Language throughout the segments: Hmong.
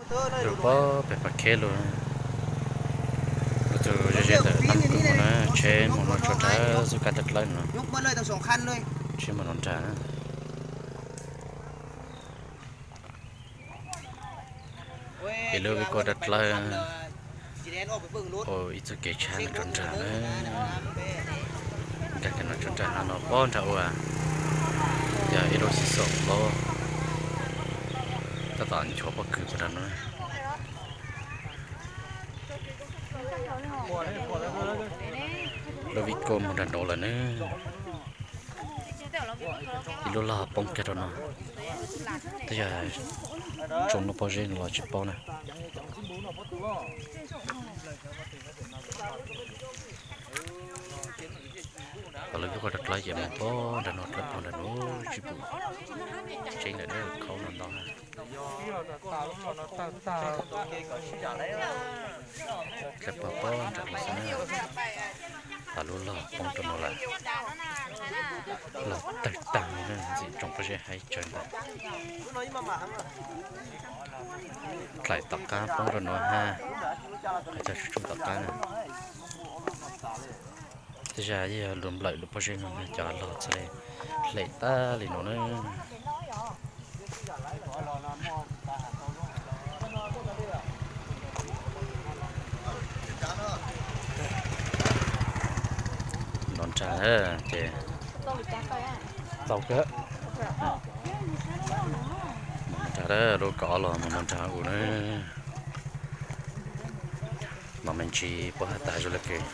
Lug pob pem Pas Kheb lug, lug txug ze ze ntawm Nam Kub no na, tsheb moog nuav tsuag nraag xwb, kab dlaab dlawb no, tsheb moog nuav nraag na. Ib lub vij koj dlaab dlawb ua ib txuj kev tshab tsuag nraag na. Nkag kiag no tsuag nraag no, no pob nraag ua yog ib lub xib xoom plaub, tab tom nchuav pob kws puag nraag no. Lub vij koj moog nraag nuav lawm na. Ib lub log poob kiag rau no, twb yog tsoo lub pob zeb no los tsis paub na. Ho lub vij koj dlaab dlawb ces moog pob nraag no, dlawb pob nraag no, tsis pum tseeb lawm na, khaub no ntau na. Dlawb pob pob nraag no xwb na. Ho lub log poob rau no lawm, log tawg taag li na, ntxim tsoo pob zeb haib tsawv ntag. Dlaim tom qaab poob rau nuav hab, qhov chaw tsuj tsuj tom qaab na. Tej zag yeej yog lug nplawm lub pob zeb no, cov log txhaj le hlem tag li no na. Nov nraag ces txaus kawg. Nov nraag, lub kaum ob los nov nraag ua na. Mas me ntsis puab has tas zoo le kws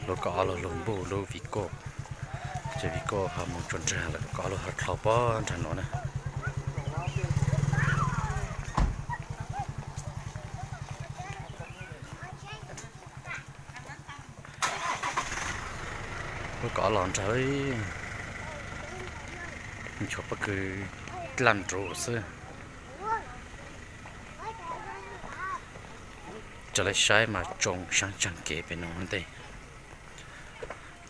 lub kaum ob los lug npuj lub vij koj, ces vij koj ho moog tsuag nraag lawm, kaum ob los ho dlhau pob nraag nuav na. Lub kaum ob los nraag, nchuav pob kws dlaaj nruv xwb. Raws le saib mas tsoo saab tsaag kev pem no ua ntej.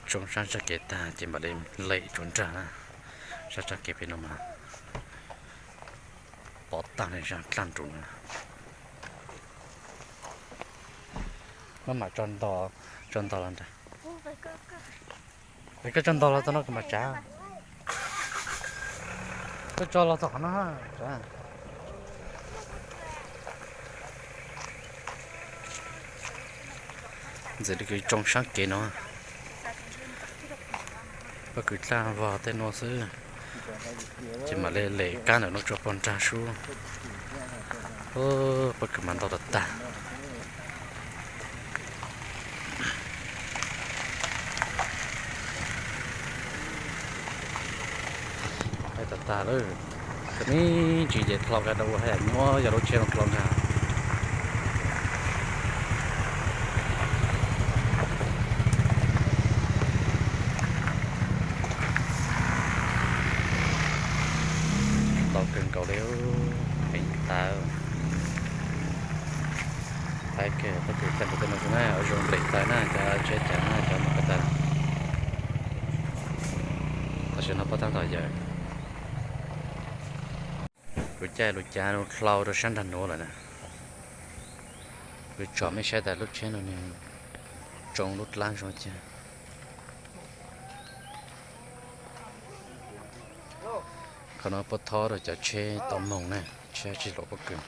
Tsoo saab tsaag kev tag ces mam li lem tsuag nraag na. Saab tsaag kev pem no mas pov tag le saab dlaaj nruv na. Maj mam tso ntog, tso ntog los nraag. Es koj tso ntog los txog no kuv mam tsav. Koj tso los txog qhov no. Ntxim li kws tsoo saab kev no, pob kws dlaaj vog tej nuav xwb, ces mam li lem kab ntawm nuav tsuag puag nraag sub. Pob kws mas ntau tag tag. Haib tag tag lawm, kws me ntsis ces dlhau kag rau ua hab yam nyuaj yog lub tsheb no dlhau nraag. Ntau kawg nkaus li, heev tag. Haib kawg, pob kws dlaaj nruv tej no xwb na, ua zoo lem tag na, cov tsheb cav na, cov mus ko taw. Tam sim no pob tab tom yawm. Kuv caij lub cav no dlhau rau saab nraag nuav lawm na. Kuv tsom mej saib tas lub tsheb no nws tsoo lub dlaab zoo cas. Qhov no puab thob rau cov tsheb tau moog na, tsheb tsis luam pob kws.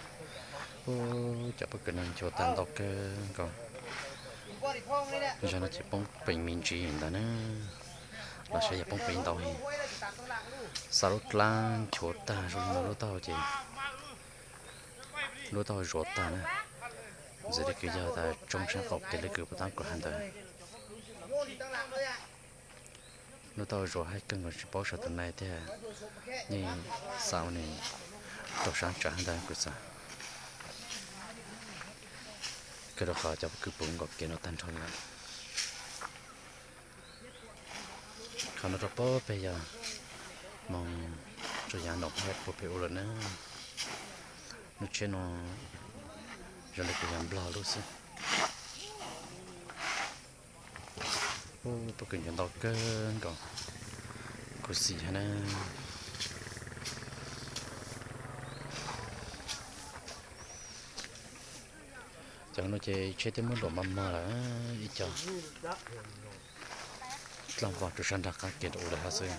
Ub, cov pob kws no nchuav tag ntau kawg nkaus. Zag no ces poob peev me ntsis ntawd na, los saib yog poob peev ntau heev. Xa lub dlaab nchuav tag zoo li no lub taub hau ces lub taub hau zuav tag na. Ntxim li kws yog tas tsoo saab qaum kev li kws puag ta kuv has ntawd. Lub taub hau zuav haib kawg nkaus, tsis paub saum tus nai thiab, yeej xa ua nws raug sab tsam ntawd kuv xav. Kawg rau qhov cov pob kws puv nkaus kev no tag nrho lawm. Qhov no rau pob peg yog moog tsuas yaav noo hab puag peg ua lawm na. Lub tsheb no zoo li kuv yog Nplog lub xwb. Ub, pob kws nchuav ntau kawg nkaus, khuv xim hab na. Cov no ces tsheb twb muab luam mos mos lawm, ib co dlaj vog rau sab nrag qab kev rau ub lawm hab xwb.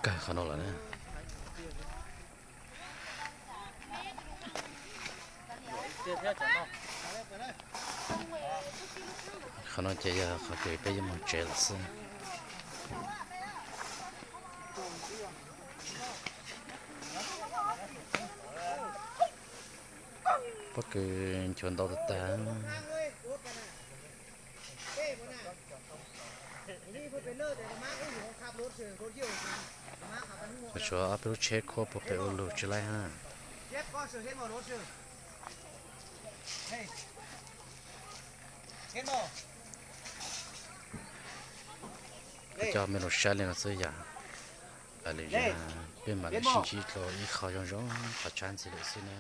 Kawg qhov no lawm na. Qhov no ces yog qhov kws peb yuav moog tsev lawm xwb. Pob kws nchuav ntau tag tag. Tshuav ob peb lub tsheb khuab puag pem ua lug tsi laib hab. Coj mej lug saib le no xwb yom. Lwm zaug peb mam li sib ntsib dlua ib qho zoo zoo qhov tshab ntxiv lawm xwb na.